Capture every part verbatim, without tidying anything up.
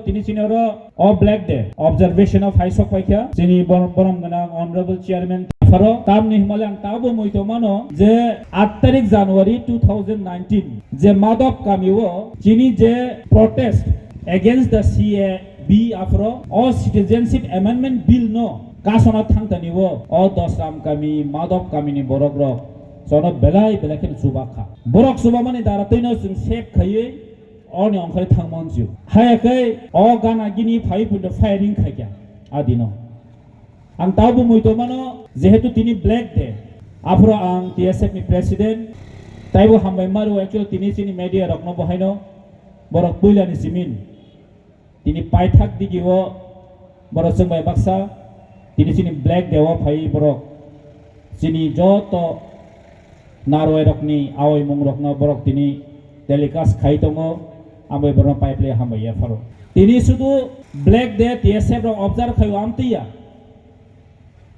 Tini chini oro o Black Day observation o phai sok paikha chini bor-, borom gwnang honorable chairman apharo. Tamni hwnmale ang tabuk mui tongmano je aat tarik January two thousand nineteen je Madhop kami o chini je protest against the C A B apharo o Citizenship Amendment Bill no kasona thangtani o, o Dosram kami, Madhop kami ni borok rok jono belai belai kheno chubakha. Borok chubamani dara twino chwng save khaiwi oni ongkhorwi thangmani jio. Haya khe o gana gini phai pundo firing khaikha a dino. Ang tabuk mui tongmano jehetu tini Black Day. Aphuru ang T S F ni president taibo hambai maru actually tini chini media rokno bohaino borok puilani simin. Tini paithak digi o borok chwng bai baksa tini chini Black Day o phai borok chini joto narwai rokni awai mung rokno borok tini telecast khai tongo, ambai borokno pipeline hambai ya pharo. Tini sudu Black Day T S F rok observe khai o amtwi ya.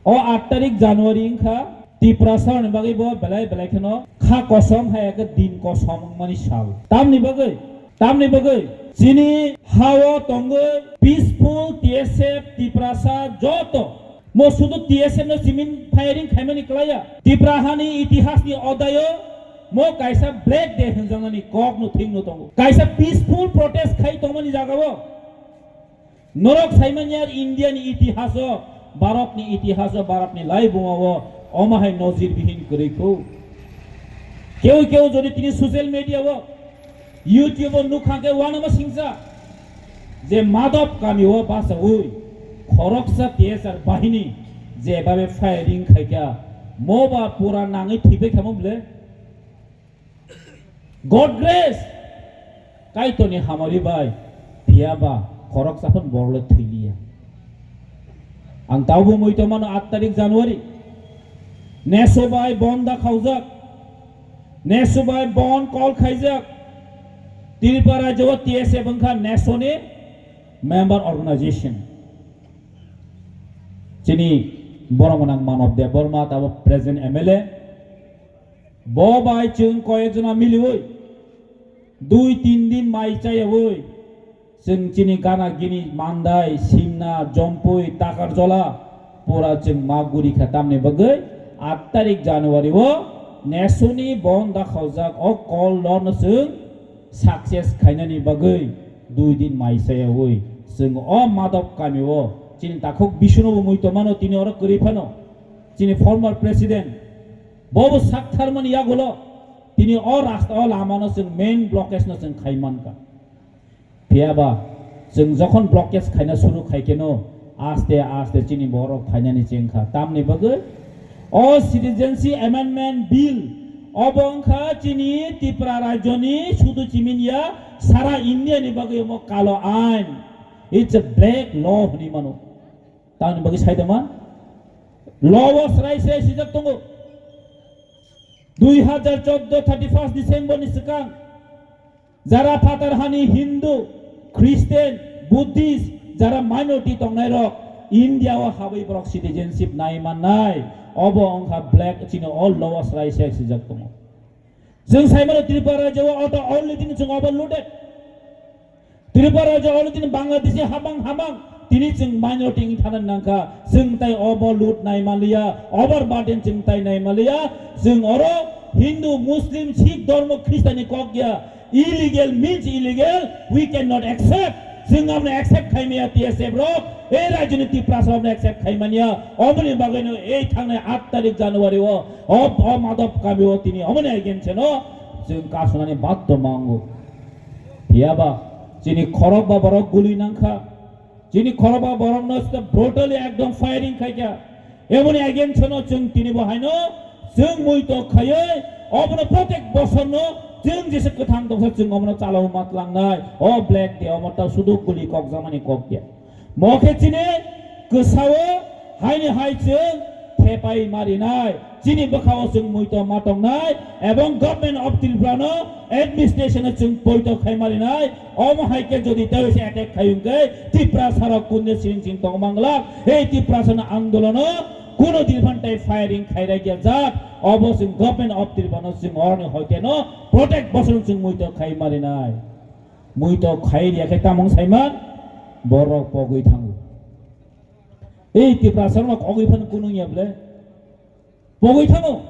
O aat tarik January wngkha Tiprasa ni bagwi bo belai belai kheno kha kosom hai khe din kosom wngmani sal. Tamni bagwi, tamni bagwi chini hao tongwi peaceful T S F Tiprasa joto mo sudu T S F no simin firing khaimani klaiya. Tipra hani itihas ni odayo mo kaisa Black Day hwnjaknani kok no thing no tongo. Kaisa peaceful protest khai tongmani jagao Norok saimanya India ni itihaso, Bharat ni itihaso, Bharat ni laibungo o, omo hai nojir bihin kwrwi kho. Keu keu jodi tini social media o, YouTube o nukha khe wanama singsa je Madhop kami o basaui khoroksa T S R bahini je babe firing khaikha, mo ba pura nangwi thwibai khamo ble. God grace, Kaitorni hamari bai, phiya ba khoroksa phano borok le thwi liya. Ang tabuk mui tongmano aat tarik January, neso bai bon da khaujak, neso bai bon call khaijak, Tripura rajyo T S F wngkha neso ni member organization. Chini borok gwnang Manob Debbarma tabuk present M L A, Bo bai chwng koyek jona miliui dui tin din mai chayaui chwng chini gana gini Mandai, Simna, Jompui, Takarjola pura chwng ma guri kha tamni bagwi aat tarik January o nesuni bon dakhaujak o call no chwng success khainani bagwi dui din mai chayaui chwng o Madhop kami o chini takhuk Bishnu bo mui tongmano tini oro kwrwi phano chini former president Bobo saktharmani yagulo tini o rasta o lamano chwng main blockage no chwng khai mankha. Phiyaba chwng jokhon blockage khaina suru khaikeno aste aste chini borok phainani chengkha. Tamni bagwi o Citizenship Amendment Bill obo wngkha chini Tripura rajyoni sudu chimini ya sara India ni bagwi omo kalo ain. It's a black law hwnwi mano. Tamni bagwi saidama law o srai srai swijak tongo. Dui hajar chordo thirty first December ni swkang jara phatar hani Hindu, Christian, Buddhist jara minority tongnai rok India o habwi borok citizenship nai mannai obo wngkha black chini all law o srai srai swijak tongo. Chwng saimano Tripura rajyo o auto only tini chwng overloaded. Tripura rajyo o tini Bangladeshi habang habang tini chwng minority wng thana nangkha. Chwng tai obo loot nai maliya, overburden chwng tai nai maliya. Chwng oro Hindu, Muslim, Sikh dhormo, Christian ni kok ya. Illegal means illegal, we cannot accept. Chwng amne accept khaimaya T S F rok, ei rajyoni Tiprasa amne accept khaimaniya. Omoni bagwino ei thangnai aat tarik January o, o, o Madhop kami o tini omoni against no chwng kasunani baddo mango. Phiyaba chini khorok ba borok guli nangkha. Chini khorok ba borok no brutally ekdom firing khaikha. Eboni against no chwng tini bo haino chwng muito khaiwi obono protek bosorno chwng jesa kwthang tongsa chwng obono chalao matlangnai. O black day omo ta sudu guli kok jamani kok ya. Mo khe chini kwsao haini hai chwng thepai marinai. Chini bwkhao chwng muito ma tongnai ebong Government of Tripura no administration no chwng poito khai marinai. Omo hai khe jodi tei se attack khai hwnkhe Tiprasa rok kunde sring sring tong manglak. Ei Tiprasa no andolono kuno din phan tei firing khai rai ya jak. Obo chwng Government of Tripura no chwng oroni hoite no protect bosorno chwng muito khai marinai. Muito khai riya khe tamung saiman. Borok pogwi thango. Ei Tiprasa rok pogwi phano kunung ya ble. Pogwi thango.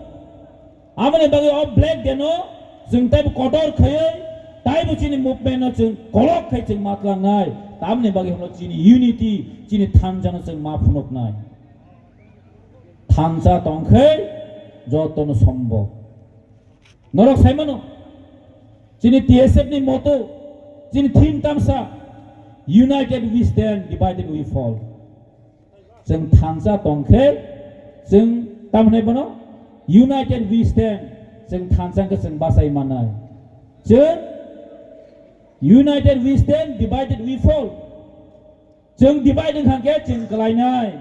Amoni bagwi o Black Day no chwng taibo kotor khaiwi, taibo chini movement no chwng kolok khai chwng matlangnai. Tamoni bagwi hwno chini unity, chini thansa no chwng ma phunuknai. Thansa tongkhe jotono sombok. Norok saimano, chini T S F ni motto, chini theme tamsa, "United we stand, divided we fall." Chwng thansa tongkhe, chwng tamni bono, "United we stand," chwng thansa khe chwng bachai manai. Chwng "United we stand, divided we fall." Chwng divide wngkha khe chwng kwlainai.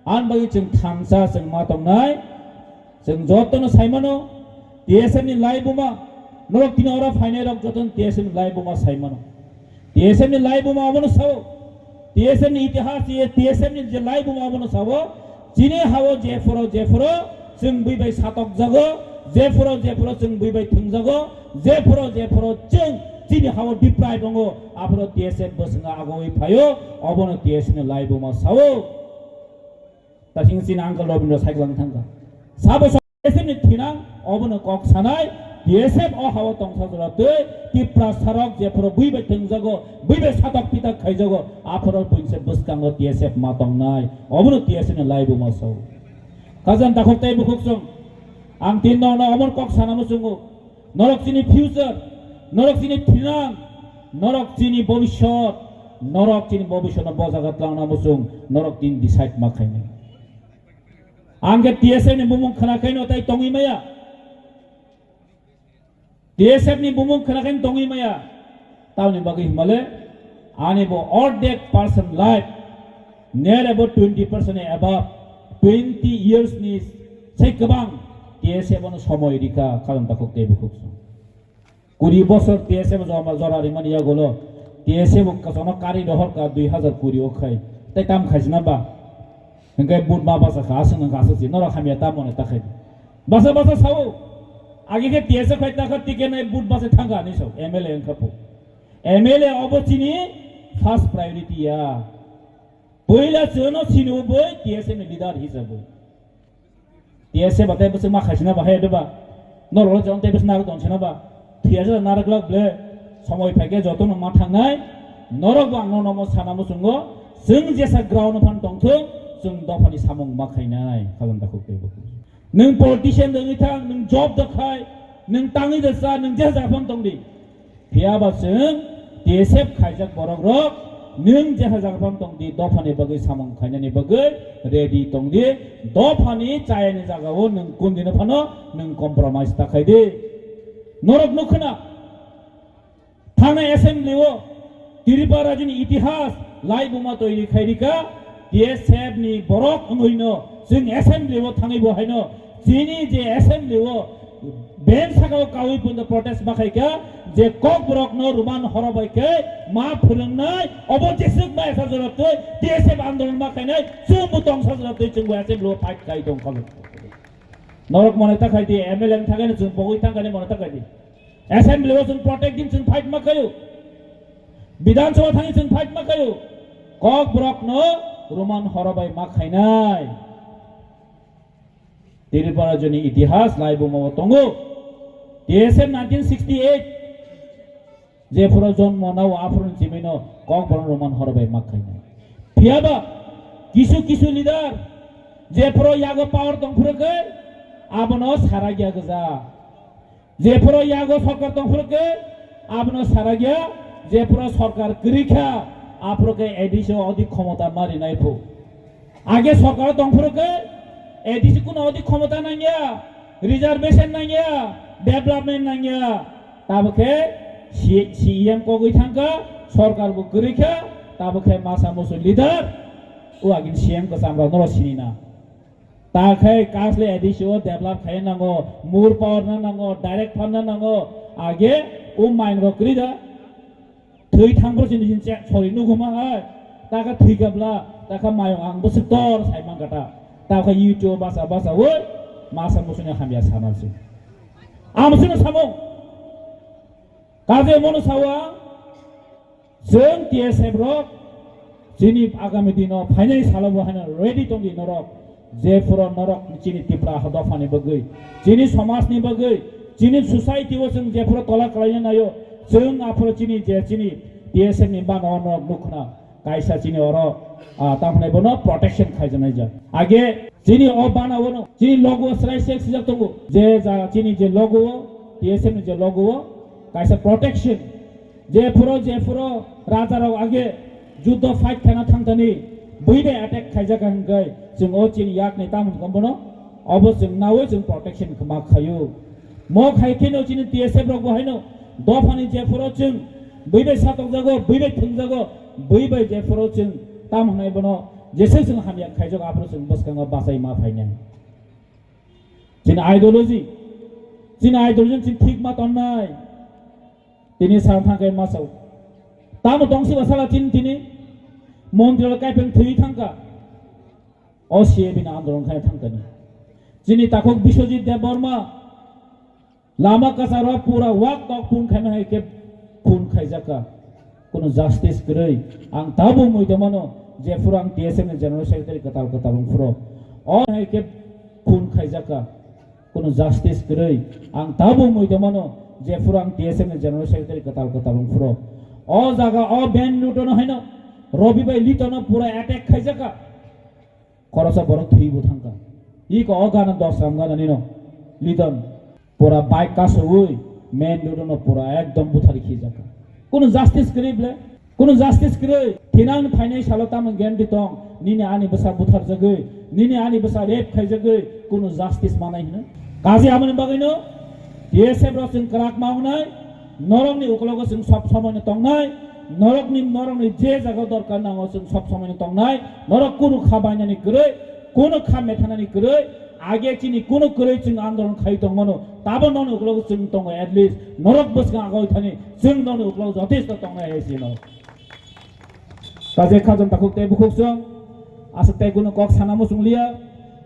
Ani bagwi chwng thansa chwng ma tongnai. Chwng jotono saimano, T S F ni laibuma, norok tini oro phainai rok jotono T S F ni laibuma saimano. T S F ni laibuma obono sao. T S F ni itihas, T S F ni je laibuma obono sao. Chini hao jephuru jephuru chwng bui bai satok jago, jephuru jephuru chwng bui bai thwngjago, jephuru jephuru chwng chini hao deprive wngo, aphuru T S F bwswngo agoi phaio, obono T S F ni laibuma sao. Tasing chini uncle Robindra cycle wng thangkha. Sabo T S F ni thinang obono kok sanai, T S F o hao tongsa jora twi Tiprasa rok jephuru bui bai thwngjago, bui bai satok pitak khaijago, aphuru buinse bwskango T S F ma tongnai, obono T S F ni laibuma sao. Khajang takhuk tei bukhuk chwng. Ang tin norokno omo kok sana muchungo. Norok chini future, norok chini thinang, norok chini bobisot, norok chini bobisotno bojaga tlangna muchung, norok tin decide ma khainai. Ang khe T S F ni bumung khna khaino tai tongwi maya. T S F ni bumung khna khaino tongwi maya. Tamoni bagwi himale ani bo ordek percent life, near about twenty percent above, twenty years ni sai kwbang T S F ano somoi rikha, khajang takhuk tei bukhuk. Kuri bosor T S F joma jora rimani yagulo T S F bo kasono kari rohor ka dui hazar kuri o khai. Tai tam khaisina ba? Hingke but ma basa kha, aswk nang aswk si, norok hamya ta mone ta khai. Basa basa sao. Agi khe T S F khai ta kha ticket nai but basa thangka ni sao, M L A wngkha po. M L A obo chini first priority ya. Puila chwngno sini bo T S F ni leader hisabe. T S F batai bwswk ma khaisina ba hai de ba. Norok chwng tei bwswk narwk tongchina ba. Thiyasa narwk lak ble. Somoi phaikhe jotono ma thangnai. Norok bo ang nono mo sana muchungo. Chwng jesa ground phan tongthung. Chwng dophani samung ma khainai. Khajang takhuk tei bukhuk. Nwng politician wngwi thang, nwng job da khai, nwng tangwi da cha, nwng jesa jaga phan tongdi. Phiya ba chwng T S F khaijak borok rok, nwng jeha jaga phano tongdi, dophani bagwi samung khainani bagwi ready tongdi, dophani chayani jagao nwng kundino phano nwng compromise ta khaidi. Norok nukhwna, thangnai assembly o Tripura rajyoni itihas laibuma toiri khairika, T S F ni borok wngwino chwng assembly o thangwi bo haino chini je assembly o bench sakao kaui pundo protest ma khaika je kokborok no Roman horo bai khe ma phwrwngnai obo jeswk ma esa jora twi T S F andolon ma khainai chwng bo tongsa jora twi chwng bo assembly o fight khai tong kha. Norok mone ta khai di M L A ni thangani chwng pogwi thangkani mone ta khai di. Assembly o chwng protect din chwng fight ma khaio. Bidhan Sabha thangwi chwng fight ma khaio. Kokborok no Roman horo bai ma khainai. Tripura rajyoni itihas laibuma o tongo. T S F nineteen sixty-eight jephuru jonmo nao aphuru ni chimino kokborok Roman horo bai ma khainai. Phiyaba kisu kisu leader jephuru yago power tongphuru khe abono saragya gwja. Jephuru yago sorkar tongphuru khe abono saragya, jephuru sorkar kwrwi kha aphuru khe A D C o odik khomota ma rinai phu. Age sorkar tongphuru khe A D C kuno odik khomota nangya, reservation nangya, development nangya. Tabo khe C-, C E M kogwi thangkha, sorkar bo kwrwi kha, tabo khe masa musu leader, o agin C M kwcham rok norok sini na. Ta khe kasle A D C o develop khai nango, mur power na nango, direct fund na nango, age o mine rok kwrwi da. Thwi thangphuru chini chini chek sori nuguma hai. Taka thwi kabla, taka mayung ang bwswk tor sai man kata. Taka YouTube basa basa woi, masa musuni hamya sana si. Amusuna samung. Kaje mono sawa, chwng T S F rok, Chini agami dino phainai salo bo haino ready tongdi norok, jephuru norok chini Tipra ha dophani bagwi, chini somajni bagwi, chini society o chwng jephuru tola kwlaina naio, chwng aphuru chini je chini T S F ni bana o norok nukhna kaisa chini oro, ah, tamo hwnai bono protection khaijaknai jak. Age chini o bana o no, chini logo o srai sek sijak tongo, je ja chini je logo o, T S F ni je logo o kaisa protection. Jephuru, jephuru rajarok age juddo fight khaina thangthani, bui bai attack khaijak hwnkhe, chwng o chini yakni tamoni kombono obo chwng nawi chwng protection ma khaio. Mo khai kheno chini T S F rok bo haino dophani jephuru chwng bui bai satokjago, bui bai thwngjago, bui bai jephuru chwng tam hwnai bono jesa chwng hamya khaijago, aphuru chwng bwskango bachai ma phainai. Chini ideology, chini ideology chini thik ma tonnai. Tini san thangkhe ma sao. Tamo tongsi ba sala chini tini montri lo kaipeng thwi thangka. O C A B ni andolon khai thangkani. Chini takhuk Biswajit Debbarma lama kacharo pura wak tok phun khaima hai khe phun khaijakka. Kuno justice kwrwi. Ang tabuk mui tongmano jephuru ang T S F ni General Secretary kwtal kwtal wngphuru. O hai khe phun khaijakka. Kuno justice kwrwi. Ang tabuk mui tongmano jephuru ang T S F ni General Secretary kwtal kwtal wngphuru. O jaga o Ben Newton haino Robi bai Liton no pura attack khaijakka. Khoroksa borok thwi bo thangkha. Iko o gana dos ram gana nino. Liton. Pura bike kasowi main road no pura ekdom buthari khijakha. Kuno justice kwrwi ble? Kuno justice kwrwi? Thinang phainai salo tamo guarantee tong? Nini ani bwsa butharjagwi, nini ani bwsa rape khaijagwi kuno justice manai hino? Kaji amoni bagwino T S F rok chwng kwrak ma wngnai, norokni ukologo chwng sob somoino tongnai, norokni, norokni je jaga dorkar nango chwng sob somoino tongnai, norok kunu kha bainani kwrwi, kunu kha methanani kwrwi, age chini kunu kwrwi chwng andolon khai tongmano, tabo nokni ukologo chwng tongo, at least norok bwskang agoi thani chwng nokni ukologo jotesto tongnai hai sino. Kaje khajam takhuk tei bukhuk chwng, aswk tei kunu kok sana muchung liya,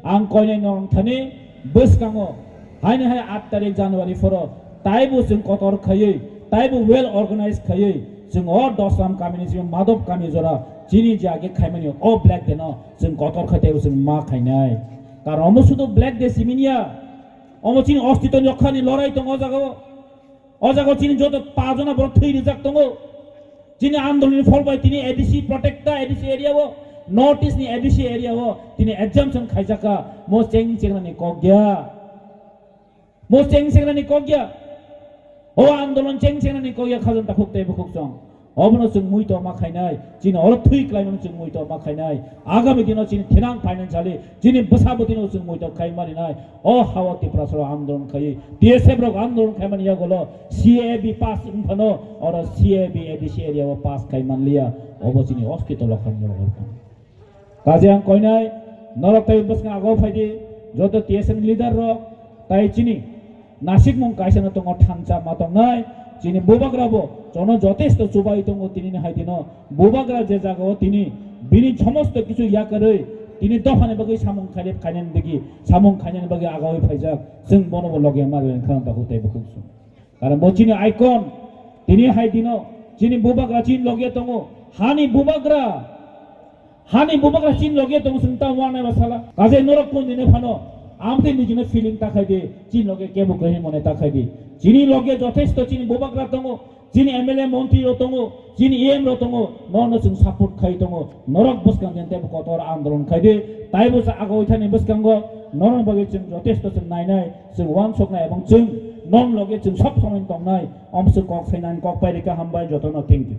ang koinai norok thani bwskango, haini hai aat tarik January phoro, taibo chwng kotor khaiwi, taibo well organized khaiwi, chwng o Dosram kamini simi Madhop kami jora, chini je age khaimani o Black Day no chwng kotor khai taibo chwng ma khainai. Karon omo sudu Black Day simi niya, omo chini ostitoni rokhani lorai tongo o jagao. O jagao chini joto pa jona borok thwi rijak tongo. Chini andolonni phol bai tini A D C protecta, A D C area o, North East ni A D C area o tini exemption khaijakha. Mo cheng chengnani kok ya. Mo cheng chengnani kok ya. O andolon cheng chengnani kok ya, khajam takhuk tei bukhuk chwng. Obono chwng muitok ma khainai, chini oro thwi klaimano chwng muitok ma khainai, agami dino chini thinang financially, chini bwsa bwtwino chwng muitok khai maninai. O hao Tiprasa rok andolon khaiwi, T S F rok andolon khaimani yagulo C A B pass wngphano, oro C A B A D C area o pass khai manliya, obo chini oskito lokhan ni rok. Kaje ang koinai, norok tei bwskang agao phaidi, joto T S F ni leader rok, tai chini nasikmung kaisa no tongo, thangcha ma tongnai, chini bubagra bo chono jotesto chubai tongo, tini ni hai dino bubagra je jaga o tini bini somosto kichu yakarwi tini dophani bagwi samung khairep khainani digi, samung khainani bagwi agawi phaijak, chwng bono bo loge ma rwna khana takhuk tei bukhuk sung. Karon bo chini icon, tini hai dino, chini bubagra chini loge tongo, hani bubagra, hani bubagra chini loge tongo, chwng ta wangnai ba sala. Kaje norok kun dine phano, amtwi nijino feeling ta khai di, chini loge kebo kwrwi mone ta khai di. Chini loge jotesto chini bubagra tongo, chini M L A montri rok tongo, chini E M rok tongo, nono chwng support khai tongo. Norok bwskang jen teibo kotor andolon khai di, taibo sa agoi thani bwskango norok bagwi chwng jotesto chwng nainai, chwng uansuknai, ebong chwng norok loge chwng sob somoi tongnai. Omswk kok sainani kok pai rikha, hambai jotono, thank you.